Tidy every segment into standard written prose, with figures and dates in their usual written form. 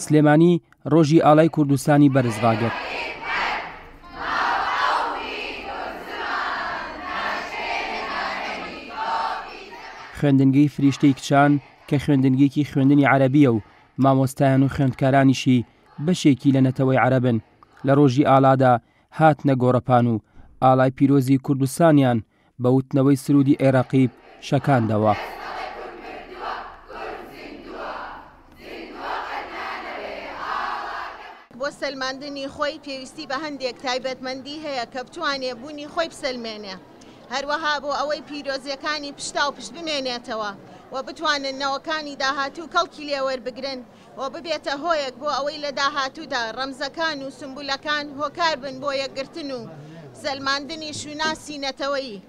سلێمانی ڕۆژی ئاڵای کوردستانی بەرز ڕاگرت. خوێندنگەی فریشتەی کچان کە خوێندنگێکی خوێندنی عەرەبییە و مامۆستایان و خوێندکارانیشی بەشێکی لە نەتەوەی عەرەبن، لە ڕۆژی ئاڵادا هاتنە گۆڕەپان و ئاڵای پیرۆزی کوردستانیان بە وتنەوەی سروودی ئەی ڕەقیب شەکاندەوە. بۆ سەلماندنی خۆی پێویستی بە هەندێک تایبەتمەندی هەیە کە بتوانێ بوونی خۆی بسەلمێنێ، هەروەها بۆ ئەوەی پیرۆزییەکانی پشتاوپشت بمێنێتەوە و بتوانن نەوەکانی داهاتوو کەڵکی لێ وەربگرن و ببێتە هۆیەک بۆ ئەوەی لە داهاتوودا ڕەمزەکان و سومبولەکان هۆکار بن بۆ یەکگرتن و سەلماندنی شوناسی نەتەوەیی.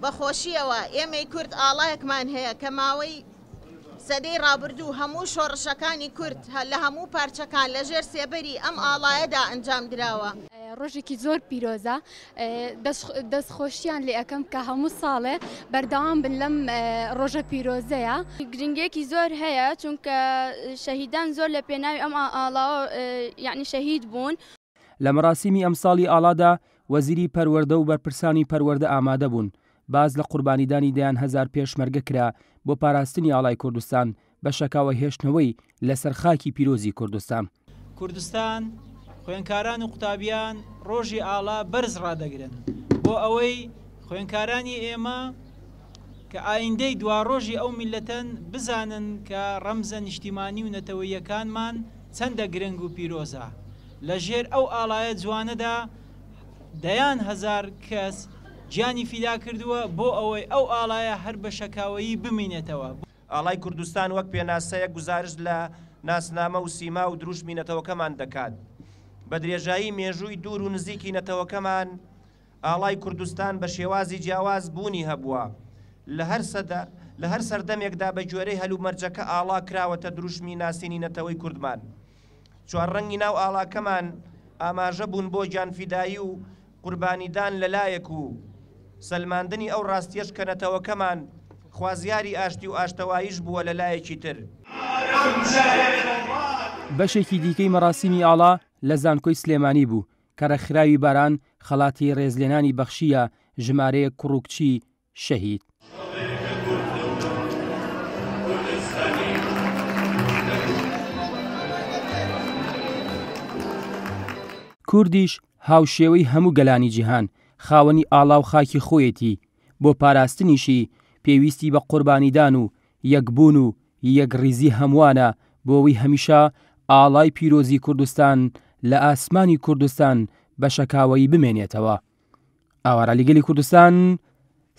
بە خۆشییەوە ئێمەی کورد ئاڵایەکمان هەیە کە ماوەی سەدەی ڕابردوو هەموو شۆڕشەکانی کورد لە هەموو پارچەکان لە ژێر سێبەری ئەم ئاڵایەدا ئەنجام دراوە. ڕۆژێکی زۆر پیرۆزە دەست خۆشیان لێ ئەکەم کە هەموو ساڵێ بەردەوام بن لەم ڕۆژە پیرۆزەیە. گرنگیەکی زۆر هەیە چونکە شەهیدان زۆر لە پێناوی ئەم ئاڵاوە یەعنی شەهید بوون. لە مەراسیمی ئەمساڵی ئاڵادا وەزیری پەروەردە و بەرپرسانی پەروەردە ئامادە بوون، باس لە قوربانیدانی دەیان هەزار پێشمەرگە کرا بۆ پاراستنی ئاڵای کوردستان بە شەکاوە هێشتنەوەی لەسەر خاکی پیرۆزی کوردستان. کوردستان، خوێنکاران و قوتابیان ڕۆژی ئاڵا بەرز ڕادەگرن بۆ ئەوەی خوێنکارانی ئێمە کە ئایندەی دواڕۆژی ئەو میللەتەن بزانن کە ڕەمزە نیشتیمانی و نەتەوەییەکانمان چەندە گرنگ و پیرۆزە. لە ژێر ئەو ئاڵایە جوانەدا دەیان هەزار کەس گیانی فیدا کردووە بۆ ئەوەی ئەو ئاڵایە هەر بە شەکاوەیی بمینێتەوە. ئاڵای کوردستان وەک پێناسەیەک گوزارشت لە ناسنامە و سیما و دروشمی نەتەوەکەمان دەکات. بە درێژایی مێژووی دوور و نزیکی نەتەوەکەمان، ئاڵای کوردستان بە شێوازی جیاواز بوونی هەبووە. لە هەر سەدە، لە هەر سەردەمێکدا بە گوێرەی هەلومەرجەکە ئاڵا کراوەتە دروشمی ناسینی نەتەوەی کوردمان. چوارڕەنگی ناو ئاڵاکەمان ئاماژە بوون بۆ گیانفیدایی و قوربانیدان لە لایەک و سەلماندنی ئەو ڕاستییەش کە نەتەوەکەمان خوازیاری ئاشتی و ئاشتەواییش بووە لە لایەکی تر. بەشێکی دیکەی مەراسیمی ئاڵا لە زانکۆی سلێمانی بوو، کە ڕێکخراوی باران خەڵاتی ڕێزلێنانی بەخشییە ژمارەیەک کوڕ و کچی شەهید. کوردیش هاوشێوەی هەموو گەلانی جیهان خاوەنی ئاڵا و خاکی خۆیەتی، بۆ پاراستنیشی پێویستی بە قوربانیدان و یەکبوون و یەکڕیزی هەمووانە بۆوەی هەمیشە ئاڵای پیرۆزی کوردستان لە ئاسمانی کوردستان بە شەکاوەیی بمێنێتەوە. ئاوارە عەلی گەلی کوردستان،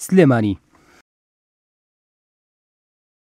سلێمانی.